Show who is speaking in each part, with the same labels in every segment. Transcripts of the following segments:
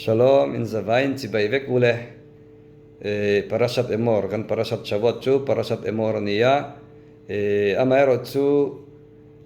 Speaker 1: Shalom in zavain chibai vek ule. Parashat Emor kan Parashat Shavuot chu Parashat Emor a ni a. Amaherawh chu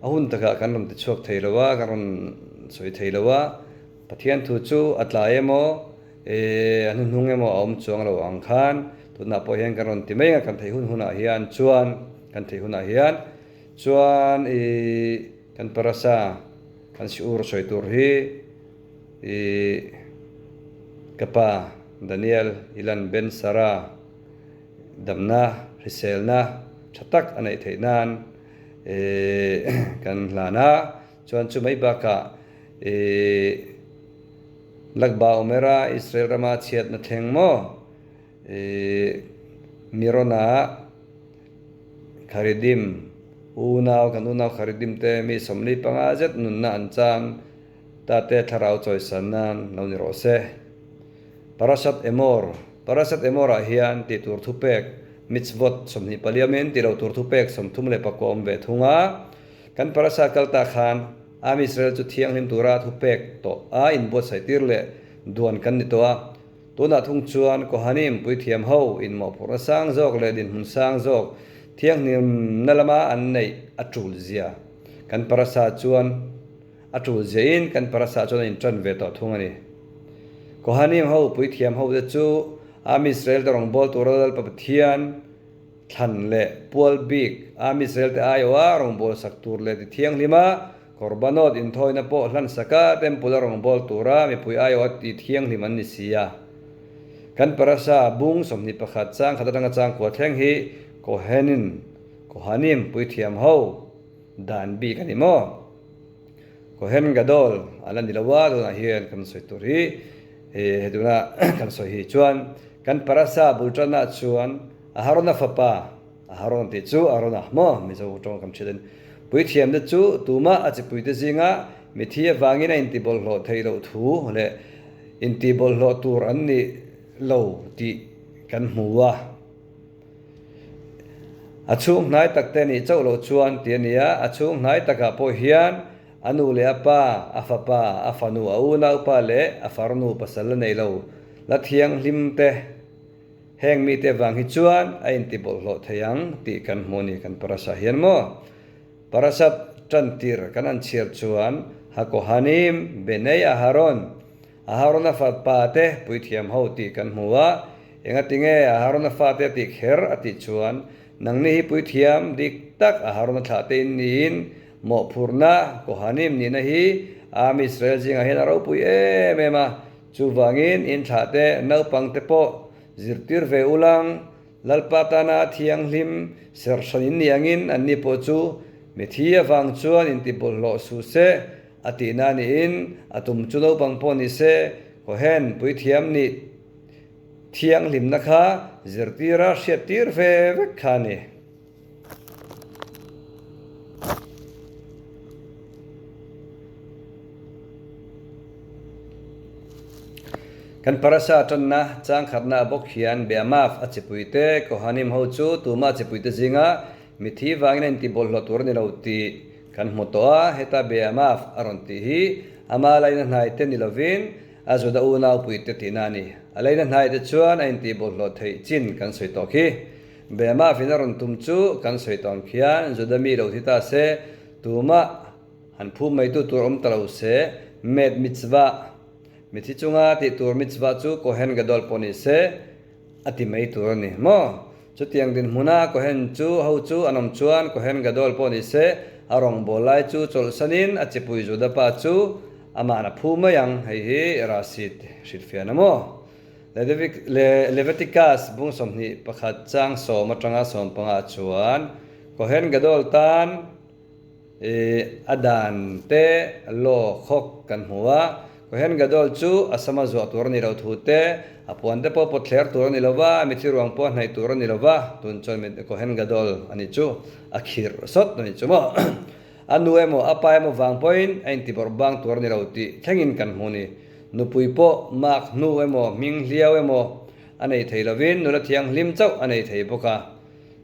Speaker 1: a hun takah kan rawn tichhuak thei lo a, kan rawn sawi thei lo a. Pathian thu chu a tlai emaw, a hnuhnung emaw a awm chuang lo ang khan tunah pawh hian kan rawn ti mai a, kan theih hun hunah hian chuan kan theih hunah hian chuan ih kan parasa kan siur sawi tur hi ih ka pa Daniel Ilan Ben Sara damna hriselna tha tak a neih theih nan ih kan hlan a, chuan chu mai bakah Ih Lakba Omera Israel rama chhiatna thleng maw? Ih Mirona Kharidim unau kan unau Kharidim te mi 45 zet nunna an chan ta te thlarau chawisan nan lo ni rawh se. Parashat Emor Parashat Emor ah hian tih tur thupek mitzvot 24 awmin tih loh tur thupek 34 awm ve thung a. Kan parasha kal ta khan Am Israel chu thianghlim tura thupek tawh a inbuatsaih tir leh duan kan ni tawh a. Tunah thung chuan Kohanim puithiam ho inmawhphurhna sang zawk leh dinhmun sang zawk thianghlimna lama an neih a tul zia kan parasa chuan a tul ziahin kan parasa chuan a intan ve tawh thung a ni. Kohanim ho puithiam ho te chu Am Israel te rawngbâwl tura Lalpa Pathian, Thlan leh pual bik Am Israel te aiawha rawngbâwl sak tur leh ti thianghlim a, korbanot inthawina pawh hlan sak a, temple a rawngbâwl tura mipui aiawha ti thianghlim an ni si a. Kan parasha bung 21 chang khat atanga chang kua thleng hi Kohenin, Kohanim, puithiam ho dan bik a ni maw? Kohen Gadol a la ni lo a, tunah hian kan sawi tur hi he tuna kan sawi hi chuan kan parasha bul tanah chuan Aharona fapa, Aharon tih chu Arona maw Mizo tawng kan hriat in, puithiamte chu tumah a chipuite zinga mithi avangin a intibawlhhlawh theih loh thu leh intibawlhhlawh tur an ni lo tih kan hmu a. A chhung hnai takte nih chauh loh chuan ti a ni a, a chhung hnai takah pawh hian a nu leh a pa, a fapa, a fanu, a unaupa leh a farnu pasal la nei lo la thianghlim te, Heng mite vang hi chuan a intibawlhhlawh thei ang tih kan hmu a ni kan parasa hian maw? Parasat tantir kan an chhiar chuan Hakohanim, Benei Aharon, Aharona fapa te puithiam ho tih kan hmu a, engatinge Aharona fate a tih kher a tih chuan nangni hi puithiam dik tak Aharona thlah te in niin mawhphurhna Kohanim nihna hi Am Israel zingah hian a ropui em em a, Chuvangin inthlah te, naupang te pawh zirtir ve ulang, Lalpa tana thianghlim serhran in ni angin anni pawh chu mithi avang chuan intibawlhhlawh suh se a tihna niin a tum chu naupang pawh ni se Kohen puithiam nih thianghlimna kha zirtira hriattir ve vek kha a ni. Kan parasha tanna chang khatna a bawk hian Beamaf a chipuite Kohanim ho chu tuma chipuite zinga mithi vangin a intibawlhhlawh tur a ni lo tih kan hmu tawh a, heta Beamaf a rawn tih hi ama laina hnaite ni lovin a Juda unaupuite tihna a ni. A laina hnaite chuan a intihbawlhhlawh theih chin kan sawi tawh khi. Beamafin a rawn tum chu kan sawi tawh ang khian Juda mi lo thi ta se, tumah han phum maitu tur awm ta lo se, Met mitzvah, mithi chunga tih tur mitzvah chu Kohen Gadol pawh ni se, a ti mai tur a ni maw? Chutiang dinhmuna Kohen chu ho chu an awm chuan Kohen Gadol pawh ni se, a rawngbâwl lai chu chawlhsanin a chipui Juda pa chu amahn a phu mai ang, hei hi Rashi hrilhfiahna maw? Leviticus bung 21 chang 10 atanga 15 chuan Kohen Gadol tan a dan te law khawk kan hmu a. Kohen Gadol chu a sama zuah tur a ni lo thu te, a puan te pawh pawt thler tur a ni lo va, mithi ruang pawh a hnaih tur a ni lo va, tun chuan Kohen Gadol a nih chu a khirh sawt a nih chu maw. A nu emaw a pa emaw vang pawhin a intibawrh bang tur a ni lo tih thlengin kan hmu a ni. Nupui pawh mak hnu emaw hming hliau emaw a nei thei lovin nula thianghlim chauh a nei thei bawk a.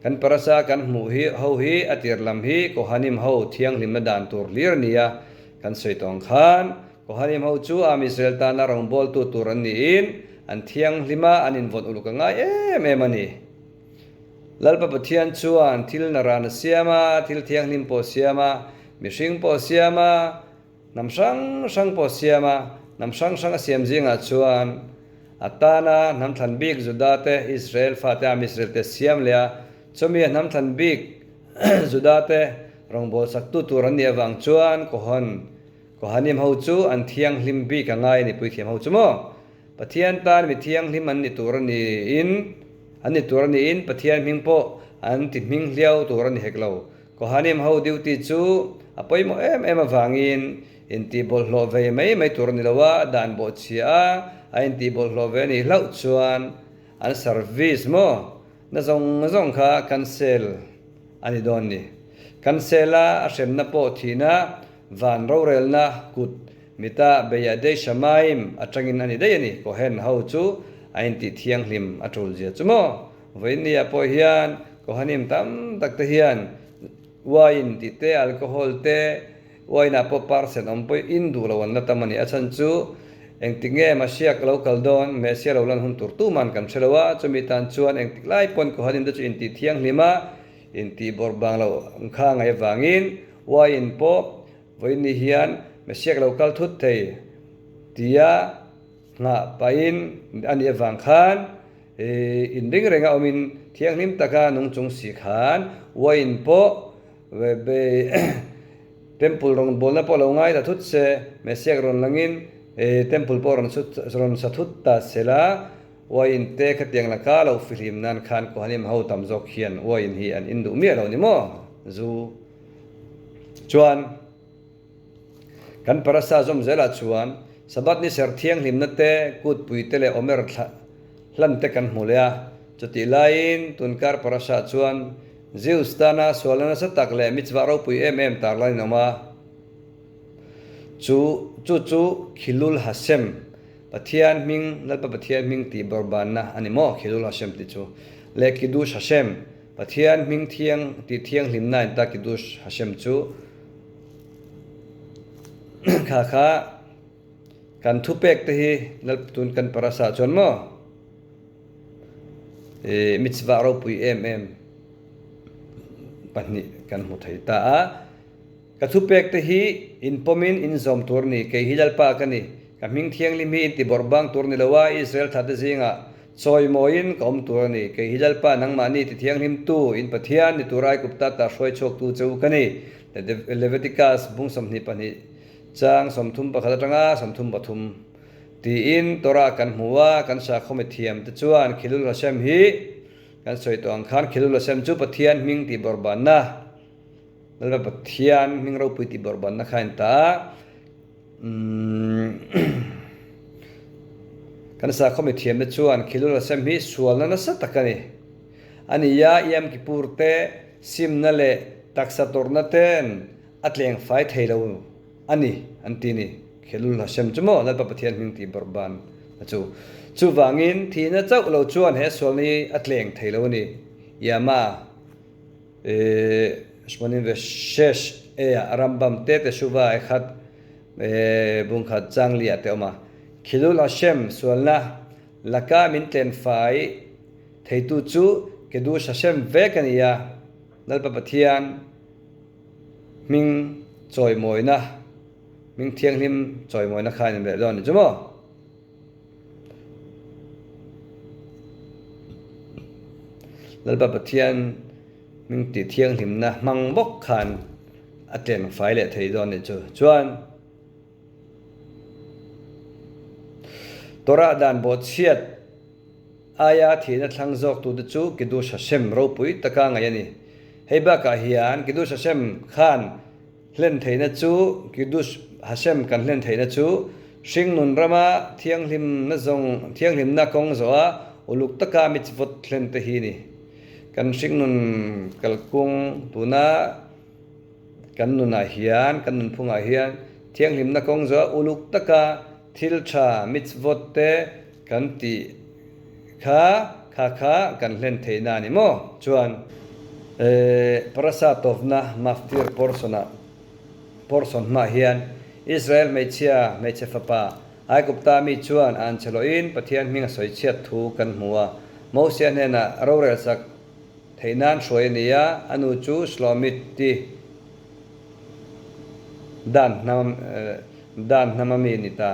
Speaker 1: Kan parasa kan hmuh hi ho hi a tir lam hi Kohanim ho thianghlimna dan tur hlir a ni a, kan sawi tawng khan. Kohanim ho chu Am Israel tana rawngbawltu tur an niin an thianghlim a, an invawn uluk a ngai em em a ni. Lalpa Pathian chuan thil naran a siam a, thil thianghlim pawh a siam a, mihring pawh a siam a, hnam hrang hrang pawh a siam a, hnam hrang hrang a siam zingah chuan a tana hnam thlan bik Juda te, Israel fate, Am Israel te a siam leh a, chumi a hnam thlan bik Juda te rawngbâwl saktu tur an nih avang chuan Kohan Kohanim ho chu an thianghlim bik a ngai a ni puithiam ho chu maw? Pathian tan mi thianghlim an ni tur a niin an ni tur a niin Pathian hming pawh an ti hming hliau tur a ni hek lo. Kohanim ho duty chu a pawimawh em em avangin intih bawlhhlawh ve mai mai tur a ni lo a, dan bawhchhia a a intih bawlhhlawh ve a nih hlauh chuan an service maw na zawng zawng kha cancel a ni dawn ni. Cancel a a hremna pawh thihna Van rorelna kut mita Beyadei Shamaim atangin a ni daih a ni. Kohen ho chu a intih thianghlim a tul zia chu maw? Vawinia pawh hian Kohanim tam tak te hian wine tih te, alcohol te, wine ah pawh percent awm pawh in duh lo an la tam a ni. A chhan chu engtik nge Mashiach lo kal dawn, Messiah lo lan hun tur tuman kan hre lo a, chumi tan chuan engtik lai pawn Kohanim te chu intih thianghlim a, Intih bawrh bang lo kha ngaih avangin wine pawh vawiin hian Messiah lo kal thut thei tia nghah pahin a nih avang khan inring renga awmin thianghlim taka nung chung si khan wine pawh temple rawngbawlna pawh lo ngai ta thut se, Messiah rawn langin temple pawh rawn sa thut ta sela. Uaiin te khatiang laka lo fihlim nan khan Kohanim ho tam zawk hian uaiin hi an in duh miah lo ni maw? Zu chuan kan parasa zawm zelah chuan Sabbath ni ser thianghlimna te, kutpui te leh Omer thla hlan te kan hmu leh a. Chutih laiin tunkar parasa chuan Zeus tana sualna nasa tak leh mitzvah ropui em em tarlan in awm a. Chu chu chu Khilul Hashem Pathian hming, Lalpa Pathian hming tih bawrhbanna a ni maw? Khilul Hashem tih chu. Leh Kiddush Hashem, Pathian hming thiang tih thianghlimna in ta Kiddush Hashem chu kha kha kan thupek te hi Lalpa tun kan parasa chuan maw? Ih mitzvah ropui em em pahnih kan hmu thei ta a. Ka thupek te hi in pawmin in zawm tur ni, kei hi Lalpa ka ni. Ka hming thianghlim hi in ti bawrh bang tur ni lo a, Israel thate zingah chawimawiin ka awm tur a ni. Kei hi Lalpa nangmahni ti thianghlim tu, in Pathian ni tura Aigupta ta hruai chhuaktu che u ka ni. Leviticus bung 22 chang 31 atanga 33 tiin Torah kan hmu a, kan sakhaw mithiam te chuan Khilul Hashem hi kan sawi tawh ang khan Khilul Hashem chu Pathian hming tih bawrh banna Lalpa Pathian hming ropui tih bawrhbanna kha a in ta a, kan sakhaw mithiamte chuan Khilul Hashem hi sualna nasa tak a ni. A ni a, Yom Kippur te simna leh taksa tawrhna ten a tleng fai thei lo a ni an ti ni. Khilul Hashem chu maw Lalpa Pathian hming tih bawrhban a chu. Chuvangin thihna chauh lo chuan he sualna hi a tleng thei lo a ni. Yama. Shmonim ve shesh e ah Rambam te Teshuvah e khat bungkhat chang li ah te awm a. Khilul Hashem sualna laka min tlen fai theitu chu Kedush Hashem vek a ni a, Lalpa Pathian hming chawimawina, hming thianghlim chawimawina kha a ni leh dawn a ni chu maw? Lalpa Pathian hming tih thianghlimna hmang bawk khan a tleng fai leh thei dawn nih chu. Chuan Torah dan bawhchhiat aia thihna thlang zawk tute chu Kiddush Hashem ropui taka ngaih a ni. Hei bakah hian Kiddush Hashem khan Hlen theihna chu, Kiddush Hashem kan hlen theihna chu, hringnun rama thianghlimna zawng, thianghlimna kawng zawha uluk taka mitzvot hlen te hi ni. Kan hringnun kalkung tuna kan nunah hian, kan nunphungah hian thianghlimna kawng zawha uluk taka thil tha mitzvot te kan tih kha, kha kha kan hlen theihna a ni maw? Chuan Parasa tawpna maftir portion-ah, portion hmaah hian. Israel hmeichhia, hmeichhe fapa, Aigupta mi chuan a anchhe lohin Pathian hming a sawi chhiat thu kan hmu a. Mosia hnenah rorelsak theih nan hruai a ni a, a nu chu Shlomit-i Dan hnam Dan hnama mi a ni ta.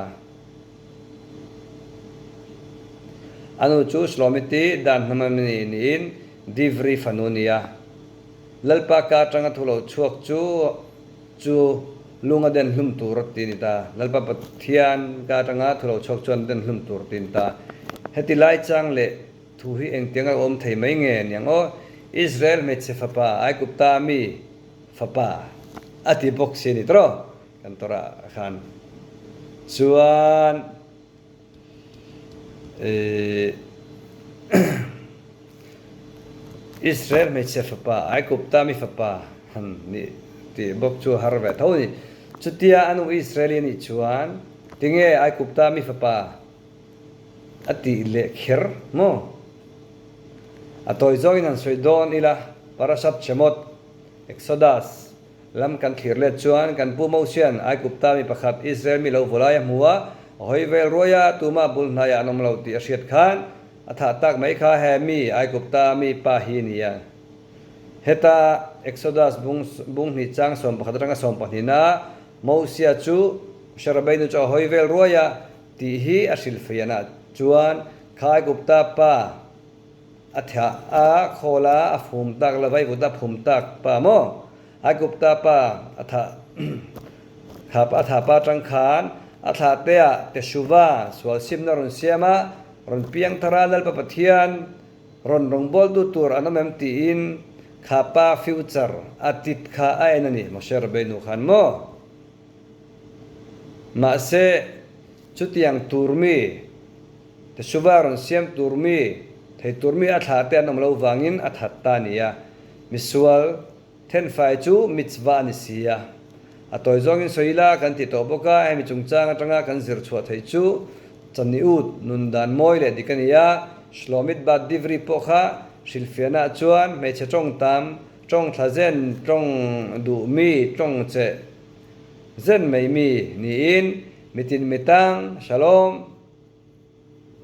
Speaker 1: A nu chu Shlomit-i Dan hnama mi niin Divri fanu a ni a. Lalpa ka atanga thu lo chhuak chu chu lung a den hlum tur a ti ni ta. Lalpa Pathian ka atanga thu lo chhuak chuan den hlum tur a ti ni ta. Heti lai chang leh thu hi engtiang a awm thei mai nge niang aw? Israel hmeichhe fapa Aigupta mi fapa a ti bawk si a ni tawh kan Torah khan chuan. Israel hmeichhia fapa, Aigupta mi fapa han nih tih bawk chu har ve tho a ni. Chutia a nu Israeli a nih chuan tinge Aigupta mi fapa a tih leh kher maw? A tawi zawngin han sawi dawn ila, Parashat Shemot, Exodus, Lam kan thlir let chuan kan pu Mosian Aigupta mi pakhat Israel mi lo vulai a hmu a, a hawi vel ruai a, tumah bul hnaiah an awm lo tih a hriat khan a thah tak mai kha he mi Aigupta mi pa hi a ni a. Heta Exodus bung bung hnih chang 11 atanga 12 ah Mosia chu Moshe Rabbeinu chu a hawi vel ruai a tih hi a hrilhfiahna chuan kha Aigupta pa A thah a khawl a, a fum tak la vaivut a phum tak pa maw? Aigupta pa a thah kha a thah pa atang khan a thlah te ah Teshuva sual simna rawn siam a, rawn piang thar a Lalpa Pathian rawn rawngbawltu tur an awm em tiin kha pa future a tit kha a en a ni Moshe Rabbeinu khan maw? Mahse chutiang tur mi Teshuva rawn siam tur mi, thei tur mi a thlah te an awm lo vangin a that ta a ni a. Misual thenfai chu mitzvah a ni si a. A tawi zawngin sawi ila kan ti tawh bawk a, hemi chungchang atanga kan zir chhuah theih chu Chaniut nun dan mawi leh dik a ni a. Shlomit Bat Divri pawh kha hrilhfiahnaah chuan hmeichhe tawng tam, tawng thla zen, tawng duh mi, tawng che zen mai mi niin mitin mitang, Shalom,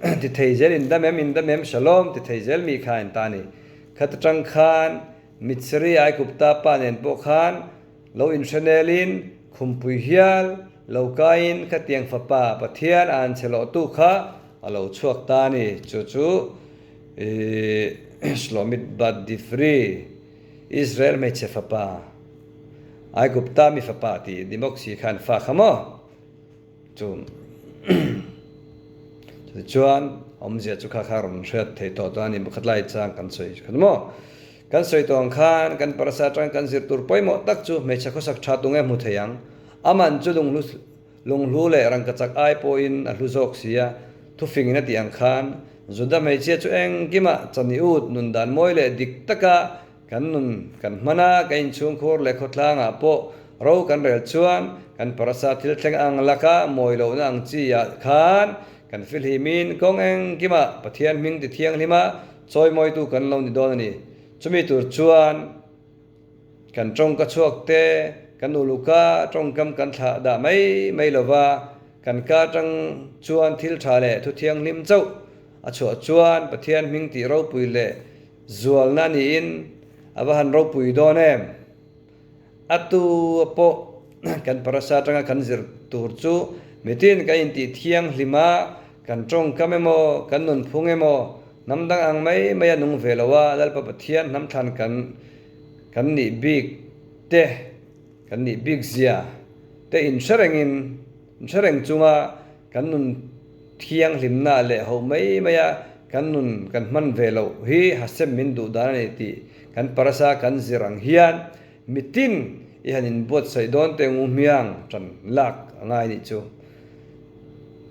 Speaker 1: Ti thei zel in dam em in dam em Shalom ti thei zel mi kha in ta a ni. Khat atang khan Mitsri Aigupta pa nen pawh khan lo inhrenel in khumpui hial lo kaiin khatiang fapa Pathian a an che lawhtu kha a lo chhuak ta a ni. Chu chu Shlomit bat Divri Israel hmeichhe fapa Aigupta mi fapa tih ni bawk si khan fa kha maw? Chu chuan awmzia chu kha kha rawn hriat thei tawh chuan a ni pakhat lai chang kan sawi khat maw? Kan sawi tawh ang khan kan parasa atang kan zir tur pawimawh tak chu hmeichhe khawsak tha tunge hmu thei ang. Aman chu lunghlu lunghlu leh rangkachak ai pawhin a hlu zawk si a, thufingin a tih ang khan Juda hmeichhia chu engkimah chani ut nun dan mawi leh dik taka Kan nun kan hman a, ka inchhungkhur leh khawtlangah pawh ro kan rel chuan kan parasa thil thleng ang laka mawi lohna ang chi ah khan kan filhimin kawng engkimah Pathian hming ti thianghlima chawimawitu kan lo ni dawn a ni. Chumi tur chuan kan tawngka chhuak te, kan uluka tawngkam kan thlah dah mai mai lova, kan ka atang chuan thil tha leh thu thianghlim chauh a chhuah chuan Pathian hming tih ropui leh Zualna niin a va han ropui dawn em? A tu pawh kan parasa atanga kan zir tur chu mitin kan intih thianghlim a, kan tawngkam emaw, kan nunphung emaw, hnam dang ang mai mai a nung ve lo a, Lalpa Pathian hnam thlan kan kan nih bik te, kan nih bik zia te inhre rengin, inhre reng chunga Kan nun thianghlimna leh ho mai maia kan nun kan hman ve loh hi Hashem min duh dan a ni tih kan parasa kan zir ang hian mitin i han inbuatsaih dawn teh ngu hmiang tan lak a ngai nih chu.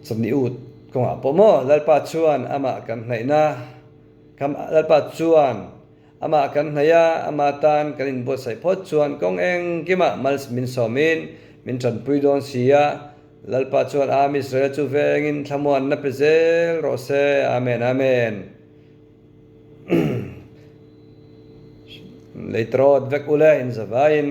Speaker 1: Chawhni ut kawngah pawh maw Lalpa chuan amah kan hnaihna Lalpa chuan Amah kan hnaih a, ama tan kan inbuatsaih phawt chuan kawng engkimah mal min sawmin min tanpui dawn si a, Lalpa chuan Am Israel chu vengin thlamuanna pe zel rawh se. Amen Amen. Lei trawt vek ule in zavaiin.